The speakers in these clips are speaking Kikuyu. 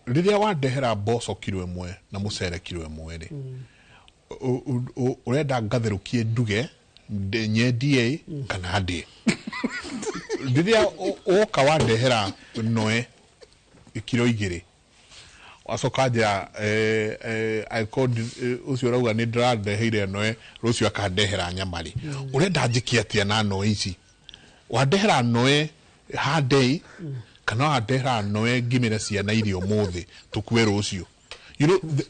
Rĩrĩa wandehera mboco kiro 1 na mũcere kiro 1 rĩ, ũrenda ngatherũkie nduge nyendie kana ndĩe? Rĩrĩa woka wandehera noe kiro 2, wacoka njĩra angĩkorwo ũcio ũrauga nĩ ndĩrandeheire noe, rũciũ akandehera nyama rĩ, ũrenda njĩke atĩa na noe ici? Wandehera noe handei kana wandehera noe ngimĩre ciana irio ũmũthĩ tũkue rũciũ?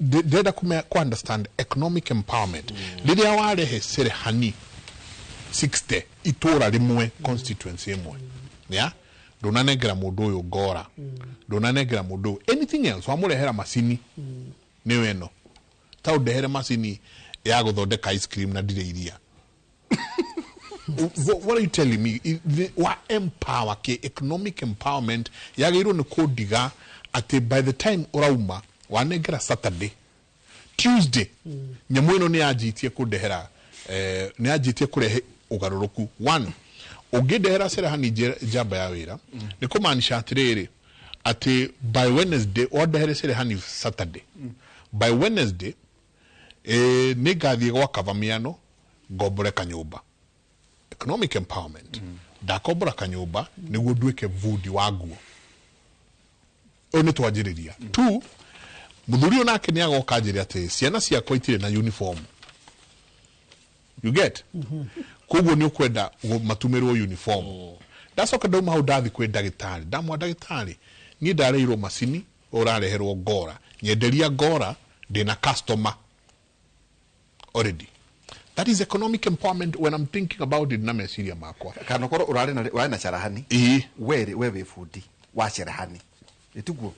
Ndĩrenda ku understand economic empowerment. Rĩrĩa warehe cerehani 60 itũra rĩmwe, constituency ĩmwe, ya ndũnanengera mũndũ ũyũ ngora, ndũnanengera mũndũ ũyũ anything else, wamũrehera macini nĩyo ĩno. Ta ũndehere macini ya gũthondeka ice cream na ndirĩ iria, what are you telling me? Wa empower ke economic empowerment yagĩrĩirwo nĩ kũndiga atĩ by the time ũrauma wanengera Saturday, Tuesday nyamũ ĩno nĩ yanjitie kũndehera, nĩ yanjitie kũrehe ũgarũrũku. One, ũngĩndehera cerehani njamba ya wĩra, nĩ kũmaanisha atĩrĩrĩ, atĩ by Wednesday, wandehere cerehani Saturday, by Wednesday nĩ ngathiĩ gwa Kavamiano ngombore kanyũmba. Economic empowerment. Ndakombora kanyũmba nĩguo nduĩke bundi wa nguo. Ũyũ nĩ twanjĩrĩria. Two, mũthuri ũyũ nake nĩ agoka njĩre atĩ ciana ciakwa itirĩ na uniform, you get? Koguo nĩ ũkwenda matumĩrwo uniform. Ndacoka ndauma hau, ndathi kwĩ ndagĩtarĩ, ndamwa, "Ndagĩtarĩ, niĩ ndareirwo macini, ũrareherwo ngora, nyenderia ngora, ndĩna customer already." That is economic empowerment when I'm thinking about it na meciria makwa. Kana korwo ũrarĩ na warĩ na carahani. Ĩĩ. We rĩ, we wĩ bundi wa cerehani, ĩtiguo?